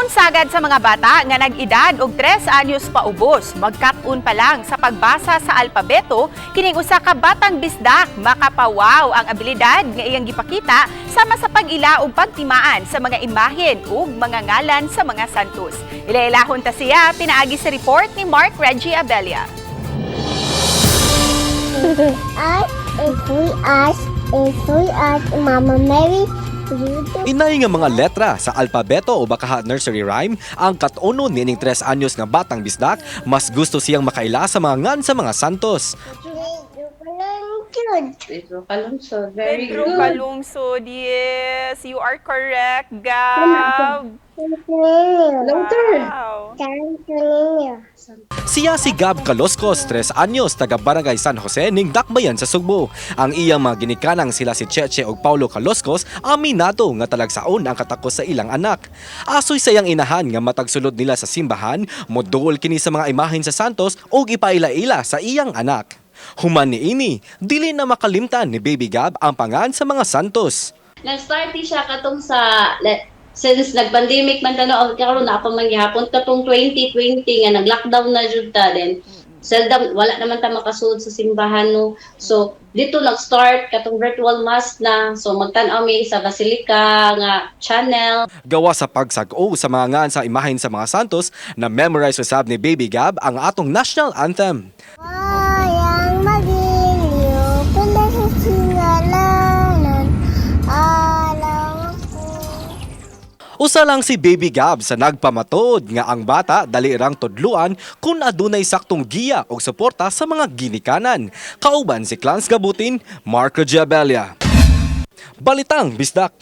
Kung sagad sa mga bata nga nag-edad og 3 anyos paubos, magkat-on pa lang sa pagbasa sa alpabeto, kining usa ka batang bisdak makapawaw ang abilidad nga iyang gipakita sama sa pag-ila ug pagtimaan sa mga imahen ug mga ngalan sa mga santos. Ilailahon ta siya pinaagi sa report ni Mark Reggie Abella. I is three eyes is three eyes, Mama Mary. Inay nga mga letra sa alpabeto o bakaha nursery rhyme ang kat-onon niining 3 anyos nga batang bisdak, mas gusto siyang makaila sa mga ngan sa mga santos. Pedro Calungsod. Very Pedro good. Calungsod, yes, you are correct, Gab. Louder. Wow. Siya si Gab Caloscos, 3 anyos, taga Barangay San Jose, ning Dakbayan sa Sugbo. Ang iyang mga ginikanang sila si Cheche ug Paulo Caloscos, aminado nga talagsaon ang katakos sa ilang anak. Asoy sa iyang inahan nga matag sulod nila sa simbahan, moduol kini sa mga imahen sa santos ug ipaila-ila sa iyang anak. Human niini, dili na makalimtan ni Baby Gab ang pangan sa mga santos. Nag-start di siya katong sa since nag-pandemic man kano ang karon na ako manggihapon katong 2020 nga nag-lockdown na jud ta, then seldom, wala naman ta makasud sa simbahan, no. So dito nag-start katong virtual mass na, so magtan-aw mi sa Basilica nga channel. Gawa sa pagsag-o sa mga ngan sa imahen sa mga santos, na memorize usab ni Baby Gab ang atong national anthem. Wayang magiliw, punta sa singalanan, alam ko. Usa lang si Baby Gab sa nagpamatod nga ang bata dali rang tudluan kung adunay saktong giya o suporta sa mga ginikanan. Kauban si Clans Gabutin, Marco Giabella. Balitang Bisdak.